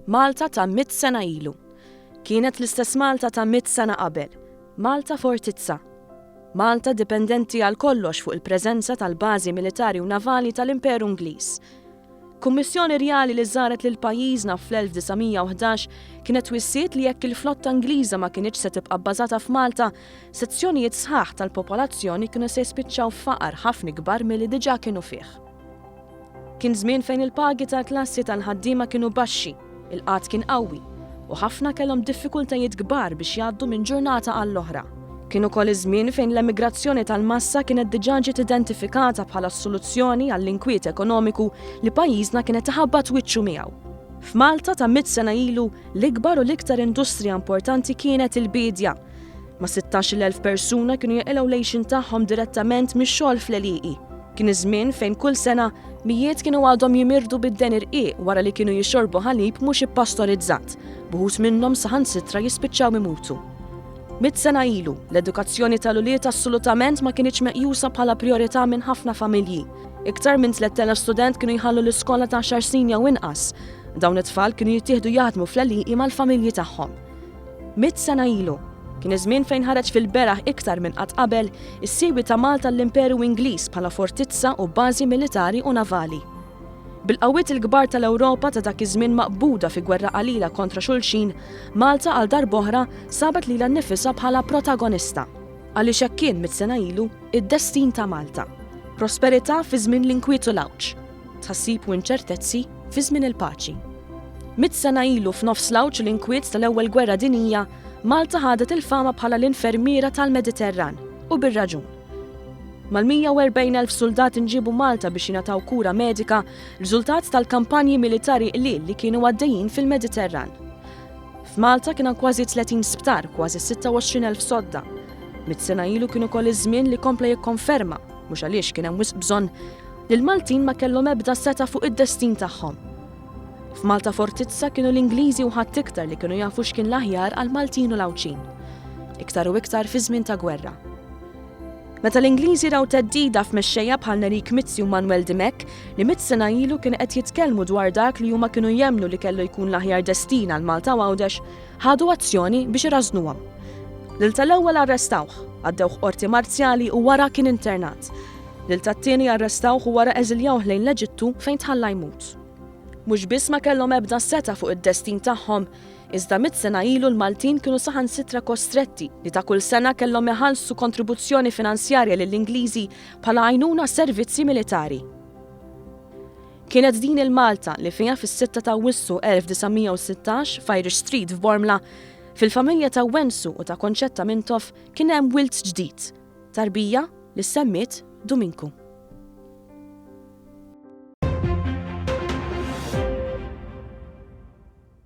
Malta ta' mitt sena ilu. Kienet l-istess Malta ta' mitt sena qabel. Malta fortizza. Malta dipendenti għal kollox fuq il-preżenza tal-bażi militari u navali tal-Imperu Ingliż. Kummissjoni Rjali li żaret lil pajjiżna fl-1911 kienet wissiet li jekk il-flotta Ingliża ma kinitx se tibqa' bbażata f'Malta, sezzjonijiet sħaħ tal-popolazzjoni kienu se jispiċċaw f'faqar ħafna ikbar milli diġà kienu fih. Kien żmien fejn il-pagi tal-klassi tal-ħaddiema kienu baxxi, il-qgħad kien qawwi, u ħafna kellhom diffikultajiet kbar biex jgħaddu minn ġurnata għall-oħra. Kien ukoll iż-żmien fejn l-emigrazzjoni tal-massa kienet diġà ġiet identifikata bħala s-soluzzjoni għall-inkwiet ekonomiku li pajjiżna kien qed iħabbat wiċċu miegħu. F'Malta ta' mitt sena ilu, l-ikbar u l-iktar industrija importanti kienet il-biedja. Ma' 16,000 persuna kienu jaqilgħu l-għixien tagħhom direttament mix-xogħol fl-għelieqi. Kien iż-żmien fejn kull sena mijiet kienu għadhom jimirdu bid-deni rqiq wara li kienu jixorbu ħalib mhux ippastorizzat, b'uħud minnhom saħansitra jispiċċaw imutu. Mitt sena ilu, l-edukazzjoni tal-ulied assolutament ma kinitx meqjusa bħala prijorità minn ħafna familji. Iktar minn 3,000 student kienu jħallu l-iskola ta' għaxar snin jew inqas. Dawn it-tfal kienu jittieħdu jaħdmu fl-għelieqi mal-familji tagħhom. Mitt sena ilu, kien iż-żmien fejn ħareġ fil-beraħ iktar minn qatt qabel is-siwi ta' Malta għall-Imperu Ingliż bħala fortizza u bażi militari u navali. Bil-qawwiet il-kbar tal-Ewropa ta' dak iż-żmien maqbuda fi gwerra qalila kontra xulxin, Malta għal darb'oħra sabet lilha nnifisha bħala protagonista. Għaliex hekk kien mitt sena ilu id-destin ta' Malta. Prosperità fi żmien l-inkwiet u l-għawġ. Tħassib u inċertezzi fi żmien il-paċi. Mitt sena ilu f'nofs l-għawġ u l-inkwiet tal-Ewwel Gwerra Dinjija, Malta ħadet il-fama bħala l-infermiera tal-Mediterran, u bir-raġun. Mal-140,000 suldat inġiebu Malta biex jingħataw kura medika, riżultat tal-kampanji militari qliel li kienu għaddejjin fil-Mediterran. F'Malta kien hawn kważi 30 sptar, kważi 26,000 sodda. Mitt sena ilu kien ukoll iż-żmien li kompla jikkonferma, mhux għaliex kien hemm wisq bżonn, li l-Maltin ma kellhom ebda setgħa fuq id-destin tagħhom. F'Malta Fortizza kienu l-Ingliżi u ħadd iktar li kienu jafu x'kien l-aħjar għall-Maltin u l-Għawdxin. Iktar u iktar fi żmien ta' gwerra. Meta l-Ingliżi raw theddida f'mexxejja bħal Nerik Mizzi u Manwel Dimech li mitt sena ilu kienu qed jitkellmu dwar dak li huma kienu jemmnu li kellu jkun l-aħjar destin għal Malta u Għawdex, ħadu azzjoni biex irażżnuhom. Lil tal-ewwel arrestawh, għaddewh qorti marzjali u wara kien internat. Lil tat-tieni arrestawh u wara eżiljawh lejn l-Eġittu fejn tħalla jmut. Mhux biss ma kellhom ebda setgħa fuq id-destin tagħhom, iżda mitt sena ilu l-Maltin kienu saħansitra kostretti li ta' kull sena kellhom iħallsu kontribuzzjoni finanzjarja lill-Ingliżi bħala għajnuna għas-servizzi militari. Kienet din il-Malta li fiha fis-sitta ta' Awwissu 1916 f'Irish Street f'Bormla, fil-familja ta' Wensu u ta' Concetta Mintoff kien hemm wild ġdid, Tarbija li ssemmiet Duminku.